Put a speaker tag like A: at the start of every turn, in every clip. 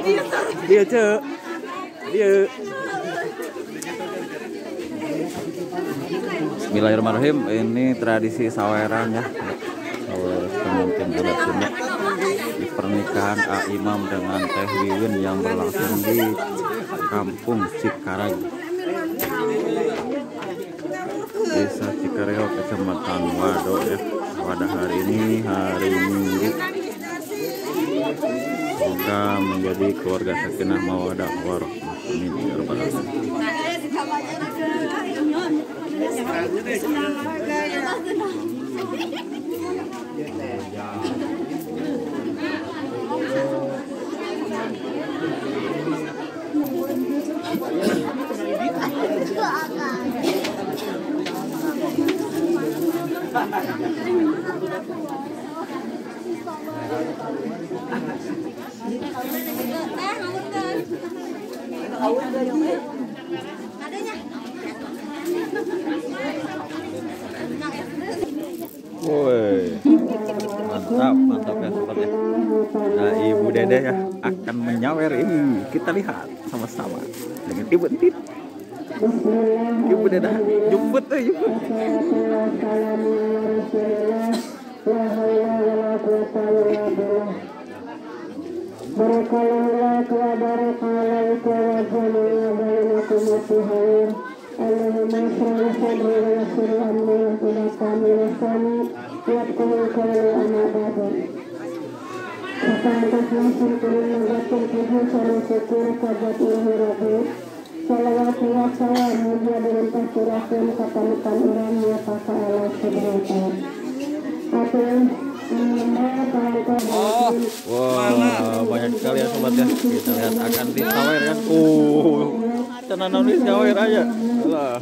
A: Dia cek. Dia. Bismillahirrahmanirrahim. Ini tradisi saweran ya. Sawer pengantin adat Sunda di pernikahan A Imam dengan Teh Wiwin yang berlangsung di Kampung Cikarag, Desa Cikareo, Kecamatan Wado ya. Pada hari ini hari Minggu. Semoga menjadi keluarga sakinah mawadah warahmah. Amin ya rabbal alamin. Woi, mantap, mantap ya sobat ya. Nah, Ibu Dede ya akan menyawer ini. Kita lihat sama-sama dengan Ibu Entit. Ibu Dede jemput jemput. Oh, wah, banyak sekali ya sobat ya. Kita lihat akan disawer kan. Oh, cenah disawer aja. Lah.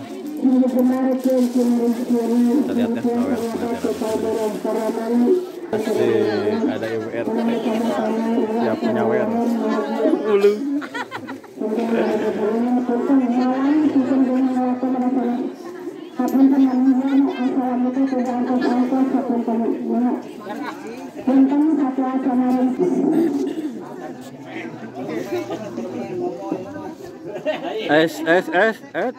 A: Kita lihat ya sawer. Asik, ada Ibu RT siap nyawer. Ulu. S S S S.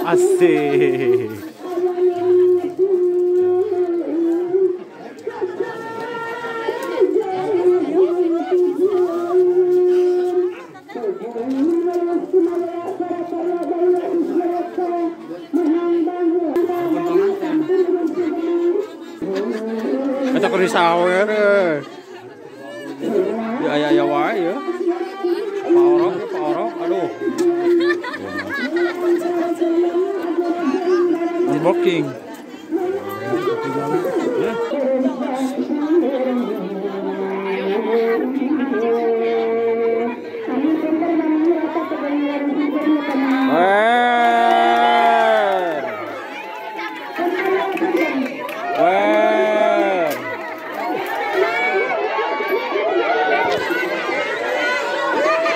A: Asik. Eta keur disawer. Ya aya-aya wae ya. Paorok, paorok, aduh. Unboxing.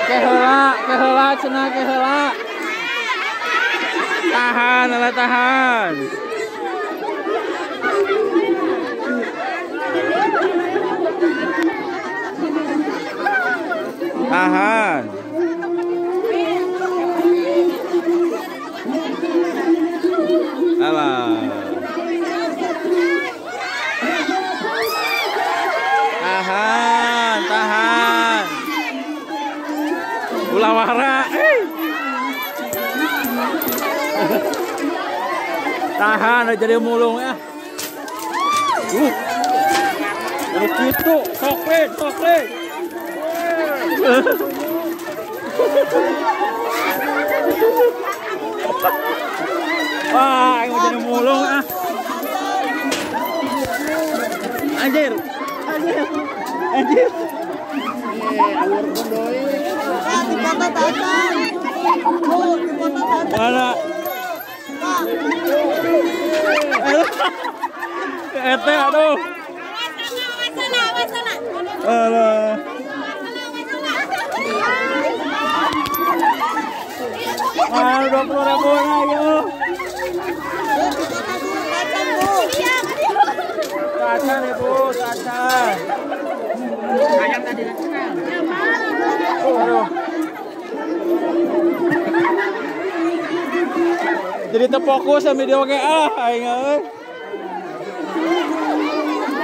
A: Keheula, keheula cenah keheula. Tahan, ala tahan. Tahan. Alah. Tahan, tahan. Ulah wara. Tahan jadi mulung ya. Begitu, soklet, soklet. Wah, ini jadi mulung ah. Anjir. Anjir. Anjir. Mana? Ete aduh. Alah. Ah, 20.000 ayo. Tacan Ibu, tacan. Ayam tadi aduh. Jadi terfokus sama video kayak ah aing euy.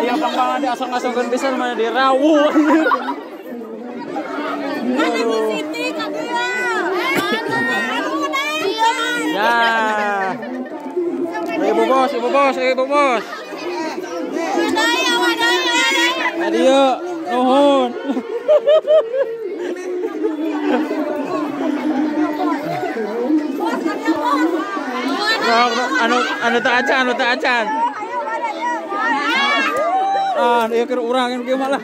A: Iya pangpangan di asong-asongkeun pisan mana di rawu.
B: Mana Bu Siti ka dieu?
A: Ya. Ibu bos, ibu bos, ibu bos.
B: Wadaya, wadaya, wadaya.
A: Adieu, nuhun. Anu anu teu acan, anu teu acan. Ah, ieu keur urang kieu mah lah.